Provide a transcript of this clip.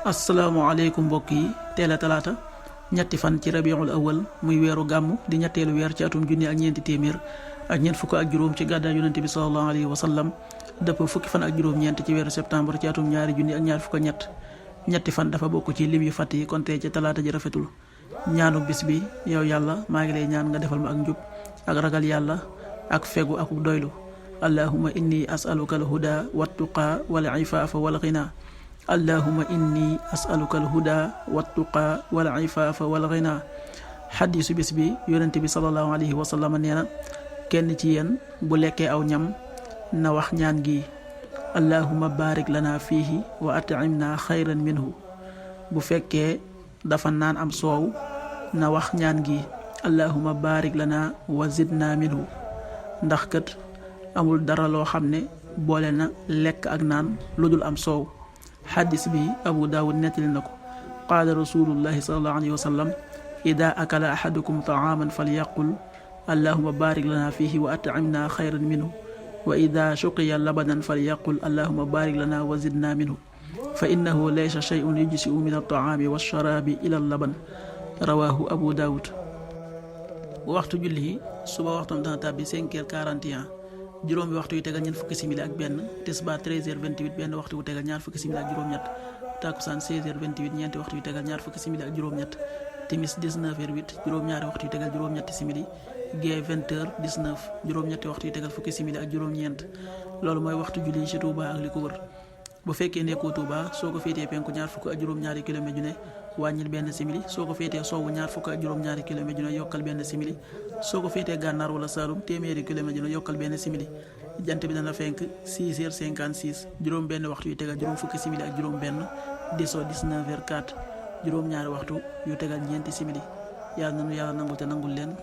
asalaamaaleykum mbokk yi teel a talaata ñetti fan ci rabiul awal muy weeru gàmm di ñetteelu weer ci atum junni ak ñeenti téeméer ak ñeent fukk ak juróom ci gàddaay yonente bi sallallahu alayhi wa sallam dëpp fukki fan ak juróom-ñeent ci weeru septembre ci atum ñaari junni ak ñaar fukk ak ñetti fan dafa bokk ci lim yu fàtt yi kon tey ci talaata ji rafetul ñaanu bis bi yow yàlla maa ngi lay ñaan nga defal ma ak njub ak ragal yàlla ak fegu ak doylu allahumma inni asaluka alhuda wattuqa wal ifaafa wal ghina allahumma inni asaluka alhuda wattuqa wal ifaafa wal ghina xadiisu bis bi yonente bi sallallahu alayhi wa sallam nee na kenn ci yéen bu lekkee aw ñam na wax ñaan gi allahumma barik lana fiihi wa at'imna xayran minhu bu fekkee dafa naan am soow na wax ñaan gi allahumma barik lana wa zidna minhu ndax kat amul dara loo xam ne boole na lekk ak naan lu dul am soow xadis bi abu daawud nettali na ko qaala rasulullahi sallallahu alayhi wa sallam ida akala ahadukum taaman falyaqul allahuma barik lana fihi wa at'imna xayran minhu wa ida shuqiya labanan falyaqul allahuma barik lana wa zidna minhu fa innahu laysa shay'un yujzi'u min at-ta'ami wash-sharabi ila al-laban rawahu abu daawud waxtu julli suba waxtam dana tàbbi 5h41 juróomi waxtu yu tegal ñeent fukki simili ak benn tisbaar 13h28 benn waxtu yu tegal ñaar fukki simili ak juróom-ñett takkusaan 16h28 ñeenti waxtu yu tegal ñaar fukki simili ak juróom-ñett timis 19h08 juróom-ñaari waxtu yu tegal juróom-ñetti simili gee 20h19 juróom-ñetti waxtu yu tegal fukki simili ak juróom-ñeent loolu mooy waxtu julli ci Touba ak li ko wër bu fekkee nekkoo Touba soo ko féetee penku ñaar fukk ak juróom-ñaari kilomètre ju ne wàññil benn simili soo ko féetee sowwu ñaar fukk ak juróom-ñaari kilomètre ju ne yokkal benn simili soo ko féetee gànnaar wala Saalum téeméeri kilomètre ju ne yokkal benn simili jant bi dana fenk 6h56 juróom benn waxtu yu tegal juróom fukki simili ak juróom benn diso 19h04 juróom ñaari waxtu yu tegal ñeenti simili yàlla nanu yàlla nangul te nangul leen